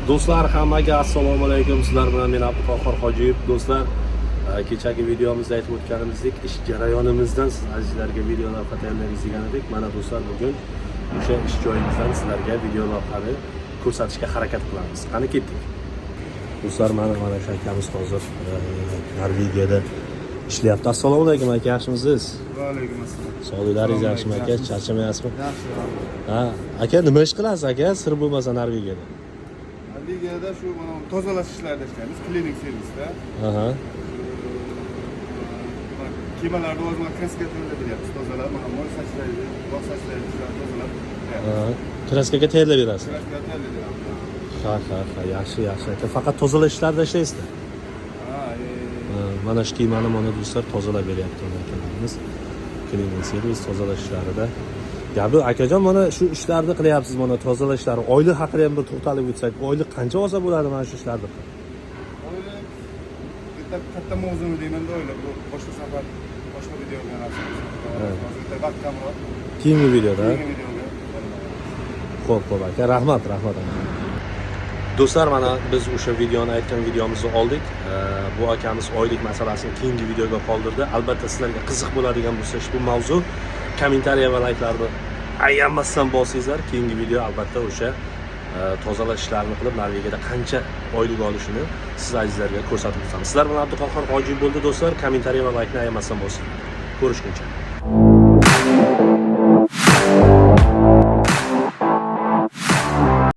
Do'stlar, hammaga assalomu alaykum. Sizlar bilan men, Abduqahhor Hojiyev. Do'stlar, kechagi videomizda aytib o'tganimizdek, ish jarayonimizdan siz azizlarga video lavha tayyorlaymiz degan edik. Mana do'stlar, bugun o'sha ish joyimizdan sizlarga video lavhani ko'rsatishga harakat qilamiz. Qani, ketdik. Do'stlar, mana shu akamiz hozir Norvegiyada ishlayapti. Assalomu alaykum, aka, yaxshimisiz? Va alaykum assalom. Sog'liqlaringiz yaxshimi, aka? Charchamayapsizmi? Yaxshi. Ha, aka, nima ish qilasiz, aka? Sir bo'lmasa, Norvegiyada. Norvegiyada shu mana tozalash ishlarida ishlaymiz, cleaning servisda. Mana kemalarda o'zi mana краска tayyorlab beryapmiz, tozalab, mana moy sachraydi, bog' sachraydi, shularni tozalab beryapmiz. Ha, краска ga tayyorlab berasiz. Краска tayyorlab beramiz. Ha, yaxshi, aka. Faqat tozalash ishlarida ishlaysizlar. Ha. Ha, mana shu kemani, mana do'stlar, tozalab beryapti mana akalarimiz. Cleaning servis, tozalash ishlarida. Gapi, akajon, mana shu ishlarni qilyapsiz, mana tozalash ishlari. Oylik haqida ham bir to'xtalib o'tsak, oylik qancha olsa bo'ladi mana shu ishlarni qilib? Oylik bitta katta mavzuni deymanda, oylik bu boshqa safar, boshqa videoga narsa. Hozir bitta vaqt kamroq. Keyingi videoda. Keyingi videoga. Xo'p, aka, rahmat, rahmat, aka. Do'stlar, mana biz o'sha videoni, aytgan videomizni oldik. Bu akamiz oylik masalasini keyingi videoga qoldirdi. Albatta, sizlarga qiziq bo'ladigan bo'lsa ushbu mavzu, kommentariya va layklarni ayamasdan bosingizlar. Keyingi video albatta o'sha tozalash ishlarini qilib Norvegiyada qancha oylik olishini siz azizlarga ko'rsatib o'tamiz. Sizlar bilan Abduqahhor Hojiyev bo'ldi, do'stlar. Kommentariya va laykni ayamasdan bosinglar. Ko'rishguncha.